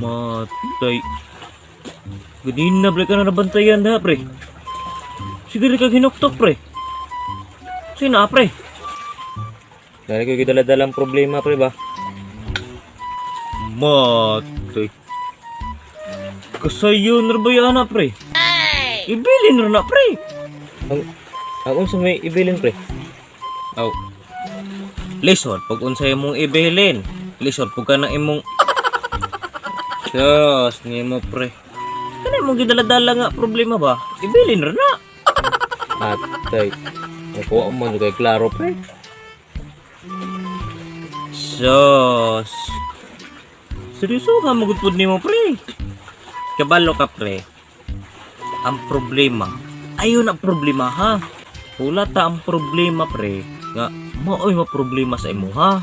Matay. Ganina, pre, ka na nabantayan ha, pre. Sige ka hinuktok, pre. Sino, pre? Dahil ko gidala-dalang problema, pre, ba? Matay. Kasayo na ba yan, pre? Ibilin na na, pre. Ang unsa may ibilin, pre? Aw. Lisod, pag unsay imong ibilin. Lisod, pag ka na imong. Diyos, nimo, pre. Kana imong gidala-dala nga problema ba? Ibilin ra na. Atay. Nakuha mo kay klaro, pre. Sus. Seryoso ka magudpod nimo, pre. Kabalo ka, pre. Ang problema. Ayun ang problema, ha. Wala ta ang problema, pre. Nga, maoy ma problema sa imo, ha.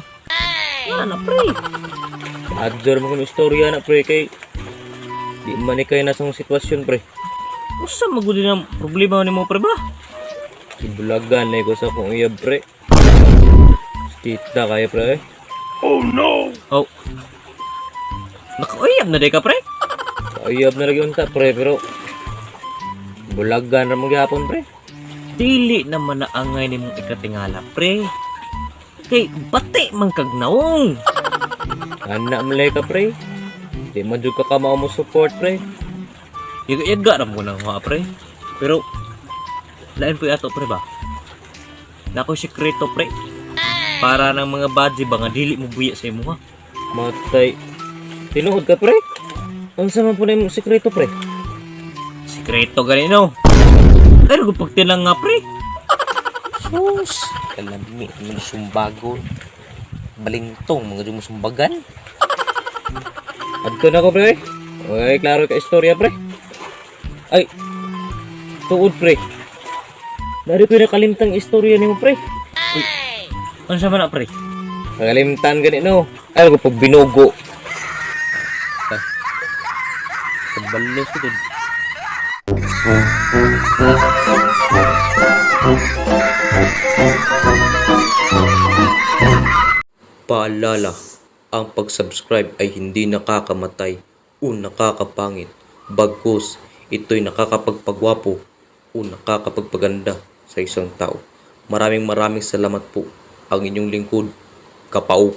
Nga na, pre. Adjor mo kung istorya na, pre, kay di man ikay nasa mong sitwasyon, pre. Usa magud din ang problema nimo, pre, ba? Ibulagan na ko sa akong iyab, pre. Tita kayo, pre. Eh. Oh no! Oh. Nakauyab na di ka, pre? Nakauyab na lagi unta, pre, pero bulagan ra mo gihapon, pre. Dili naman na angay nimong ikatingala, pre. Kay bati man kag naong. Ana malay ka, pre. Di man jud ka kamao mo support, pre. Yaga-yaga ra mo nang ha, pre. Pero lain po ato, pre, ba? Nako sikreto, pre. Para ng mga badji ba nga dili mo buya sa imo, ha. Matay. Tinuod ka, pre? Unsa man po na imong sikreto, pre? Sikreto gani no. Pero kung pagtilang nga, pre. Sus, kalami mga sumbagon. Balintong mga di mo sumbagan. Adto na ko, pre. Okay, klaro ka istorya, pre. Ay, tuod, pre. Dari ko nakalimtang istorya nimo, pre. Uy, unsa man na, pre? Nakalimtan gani no. Ay, ko pag binugo. Ah. Kabalos ko to. Paalala, ang pag-subscribe ay hindi nakakamatay o nakakapangit. Bagkus, ito'y nakakapagpagwapo o nakakapagpaganda sa isang tao. Maraming maraming salamat po. Ang inyong lingkod, Kapao.